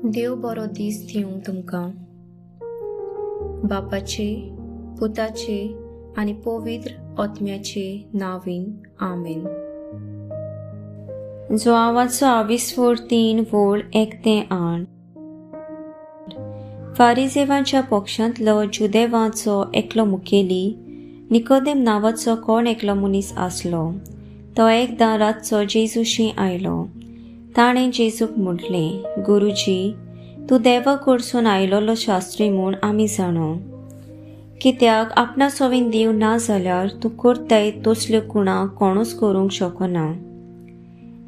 देव बरो दीस दिवं तुमकां. बापाचे, पुताचे आनी पवित्र आत्म्याचे नांवान, आमेन. जुआंवाचो आविस्वोर 3 वोळ 1 ते 8. फारिजेवांच्या पक्षांतलो जुदेवांचो एकलो मुखेली निकोदेम नांवाचो कोण एकलो मनीस आसलो. तो एकदां रातचो जेजूशी आयलो. ताणें जेजूक म्हटलें, गुरुजी, तूं देवा कडसून आयलोलो शास्त्री म्हूण आमी जाणो. कित्याक आपणा सोवीन देव ना जाल्यार तूं करताय तसल्यो गुणां कोणूच करूंक शकना.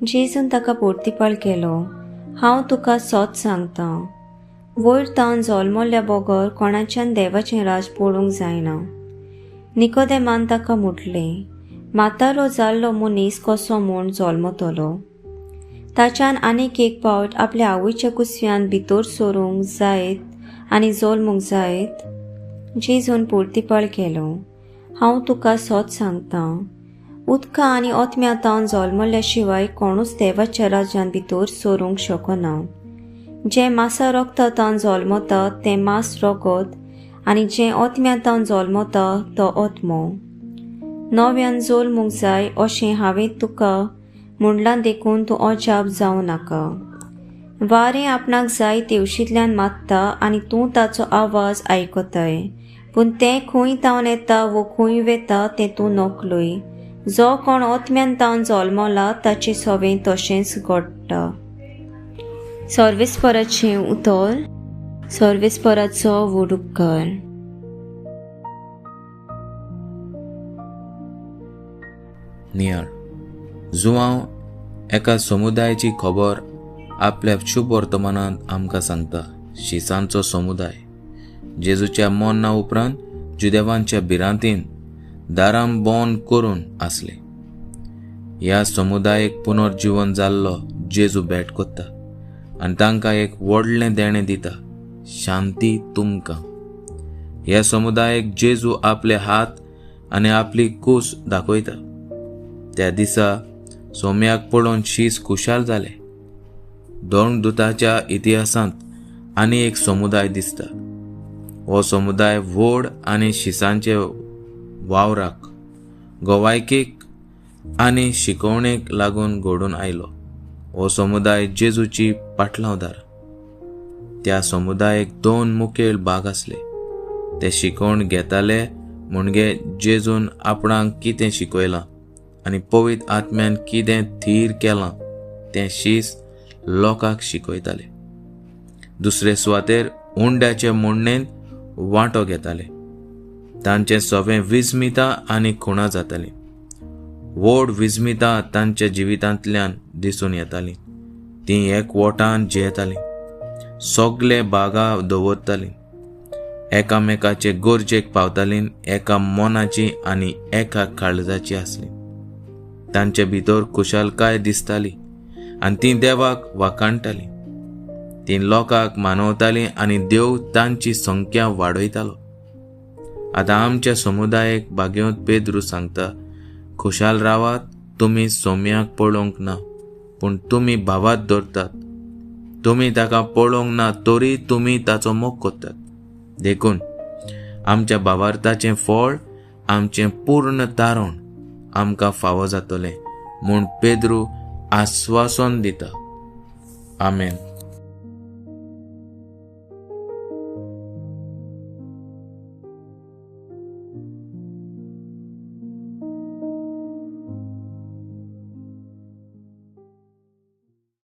जेजून ताका पोर्तिपाळ केलो, हांव तुका सत सांगतां, वयर तावन जल्मल्या बगर कोणाच्यान देवाचें राज पळोवंक जायना. निकोदेमान ताका म्हटलें, म्हातारो जाल्लो मनीस कसो म्हूण जल्मतलो? ताच्यान आनीक एक पावट आपल्या आवयच्या कुसव्यान भितर सरूंक जायत आनी जल्मूंक जायत? जेजून पोर्तिपाळ केलो, हांव तुका सत सांगतां, उदका आनी आत्म्या तावन जल्मल्या शिवाय कोणूच देवाच्या राज्यान भितर सरूंक शकना. जें मासा रगता तावन जल्मता तें मांस रगत, आनी जें आत्म्या तावन जल्मता तो आत्मो. नव्यान जल्मूंक जाय अशें हांवें तुका म्हणलां देखून तूं अजाप जावं नाका. वारें आपणाक जाय तेवशींतल्यान मारता आनी तूं ताचो आवाज आयकताय, पूण तें खंय तावन येता वो खंय वेता तें तूं नकलोय. जो कोण आत्म्यान तावन जल्मला ताचें सवें तशेंच घडटा. सर्वेस्पराचें उतर. सर्वेस्पराचो व्हड उपकार. नियाळ. जुआंव एका समुदायाची खबर आपल्या शुभ वर्तमानांत आमकां सांगता. शिसांचो समुदाय जेजूच्या मरणा उपरांत जुदेवांच्या भिरांतीन दारां बंद करून आसले. ह्या समुदायेक पुनर्जीवन जाल्लो जेजू भेट करता आनी तांकां एक व्हडलें देणें दिता, शांती तुमकां. ह्या समुदायेक जेजू आपले हात आनी आपली कूस दाखयता. त्या दिसा सोम्याक पळोवन शीस खुशाल जाले. दोन दुताच्या इतिहासांत आनी एक समुदाय दिसता. हो समुदाय व्हड आनी शिसांचे वावराक, गोवायकेक आनी शिकवणेक लागून घडून आयलो. हो समुदाय जेजूची पाटलावदार. त्या समुदायेक 2 मुखेल भाग आसले. ते शिकवण घेताले म्हणजे जेजून आपणाक कितें शिकयलां आनी पवित्र आत्म्यान कितें थीर केलां तें शीस लोकांक शिकयताले. दुसरे सुवातेर उंड्याचे मोडणेंत वांटो घेताले. तांचे सवें विस्मिता आनी खुणा जाताली. व्हड विस्मिता तांच्या जिवितांतल्यान दिसून येताली. तीं एकवटान जियेतालीं, सगले बागा दवरतालीं, एकामेकाचे गरजेक पावतालीं, एका मनाची आनी एका काळजाची आसली. तांचे भितर खुशालकाय दिसताली आनी तीं देवाक वाखाणटालीं. तीं लोकांक मानवतालीं आनी देव तांची संख्या वाडयतालो. आतां आमच्या समुदायेक भाग्यवंत पेद्रू सांगता, खुशाल रावात, तुमी सोम्याक पळोवंक ना, पूण तुमी भावात दवरतात. तुमी ताका पळोवंक ना तरी तुमी ताचो मोग करतात. देखून आमच्या भावार्थाचें फळ, आमचें पूर्ण तारण आमकां फावो जातलें म्हूण पेद्रू आस्वासन दिता. आमेन.